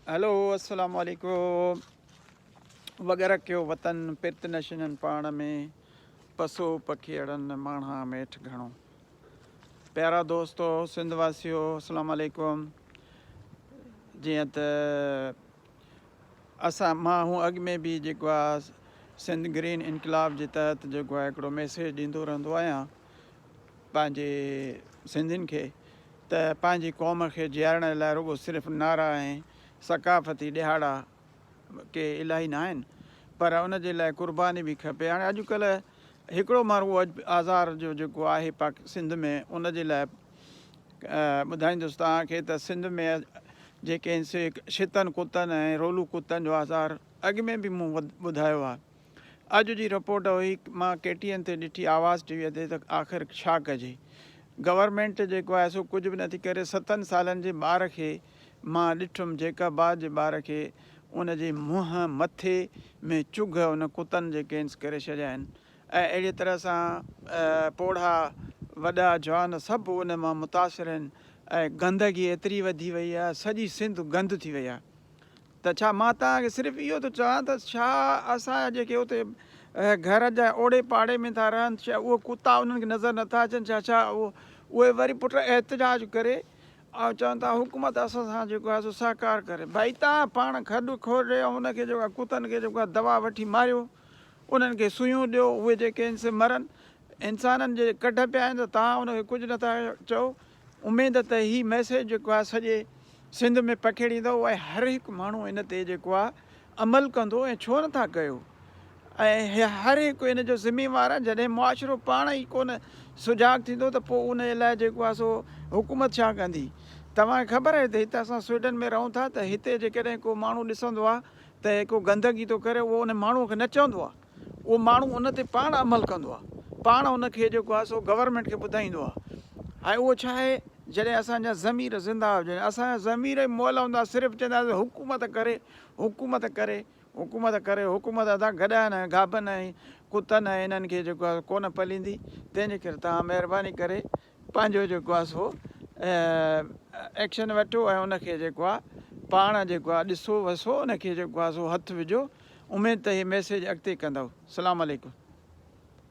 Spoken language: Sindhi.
هلو السلام عليڪم وڳر ڪيو وطن پرت نشنن پاڻ ۾ پسو پکيئڙن ماڻها ميٺ گهڻو پيارا دوستو سنڌ واسيو السلام عليڪم جيئن ته اسان مان هون اڳ ۾ به جيڪو آ سنڌ گرين انقلاب جي تحت جيڪو آ هڪڙو ميسيج ڏيندو رهندو آهيان پنهنجي سنڌين کي ته پنهنجي قوم کي جيارڻ لاء رڳو صرف نعرا ۽ ثقافتي ڏهاڙا ڪي الاهي ناهن پر ان جي لاء قرباني به کپي. هاڻي اڄڪلهه هڪڙو مان رڳو اڄ آزار جو جيڪو آهي پاڪ سنڌ ۾ ان جي لاء ٻڌائيندس توهان کي ته سنڌ ۾ جيڪي آهن سي شتن ڪتن ۽ رولو ڪتن جو آزار اڳ ۾ به مون ٻڌايو آهي. اڄ جي رپورٽ هئي مان ڪي ٽي اين تي ڏٺي آواز ٽي وي تي ته آخر ڇا ڪجي گورنمينٽ جيڪو آهي سو ڪجهه به نٿي ڪري ستن سالن جي ٻار کي مان ڏٺم جيڪب آباد جي ٻار کي ان جي منهن مٿي ۾ چگهه ان ڪتن جي ڪينس ڪري ڇڏيا آهن ۽ اهڙي طرح سان پوڙها وڏا جوان سڀ ان مان متاثر آهن ۽ گندگي ايتري وڌي وئي آهي سڄي سنڌ گند ٿي وئي آهي ته ڇا مان توهان کي صرف اهو ٿو چوان ته ڇا اسان جا جيڪي اتي گهر جا اوڙي پاڙي ۾ ٿا رهن ڇا اهي ڪتا انهن کي نظر نٿا اچن ڇا ڇا اهي وري پٽ احتجاج ڪري ۽ چون ٿا حڪومت اسان سان جيڪو آهي سو سهڪار ڪري ڀائي توهان پاڻ کڏ کوڙي ۽ ان کي جيڪو آهي ڪتن کي جيڪو آهي دوا وٺي ماريو انهن کي سوئيون ڏيو اهي جيڪي آهن سي مرن انسانن جي ڪڍ پيا آهن ته توهان ان کي ڪجهه نٿا چئو اميد ته هي ميسيج جيڪو آهي سڄي سنڌ ۾ پکيڙيندو ۽ هر هڪ ماڻهو ان تي جيڪو آهي عمل ڪندو ۽ ڇو نٿا ڪيو ۽ هر هڪ ان جو ذميوار آهي جڏهن معاشرو پاڻ ئي ڪونه سجاڳ ٿيندو ته پوء ان جي لاء جيڪو آهي سو حڪومت ڇا ڪندي توهان کي خبر آهي ته هت اسان سوئيڊن ۾ رهون ٿا ته هتي جيڪڏهن ڪو ماڻهو ڏسندو آهي ته ڪو گندگي ٿو ڪري اهو ان ماڻهو کي نه چوندو آهي اهو ماڻهو ان تي پاڻ عمل ڪندو آهي، پاڻ ان کي جيڪو آهي سو گورنمينٽ کي ٻڌائيندو آهي ۽ اهو ڇا آهي جڏهن اسان جا ضمير زنده هجن، اسان جا ضمير ئي مئل هوندا صرف چونداسين حڪومت ڪري، حڪومت ڪري، حڪومت ڪري، حڪومت ادا گڏهن ۽ گابن ۽ ڪتن ۽ انهن کي جيڪو آهي ڪونه پليندي، تنهن جي ڪري توهان مهرباني ڪري پنهنجو جيڪو آهي سو ايڪشن وٺو ۽ ان کي جيڪو آهي پاڻ جيڪو آهي ڏسو وسو ان کي جيڪو آهي سو هٿ وجهو اميد ته هي ميسيج اڳتي ڪندؤ. سلام عليڪم.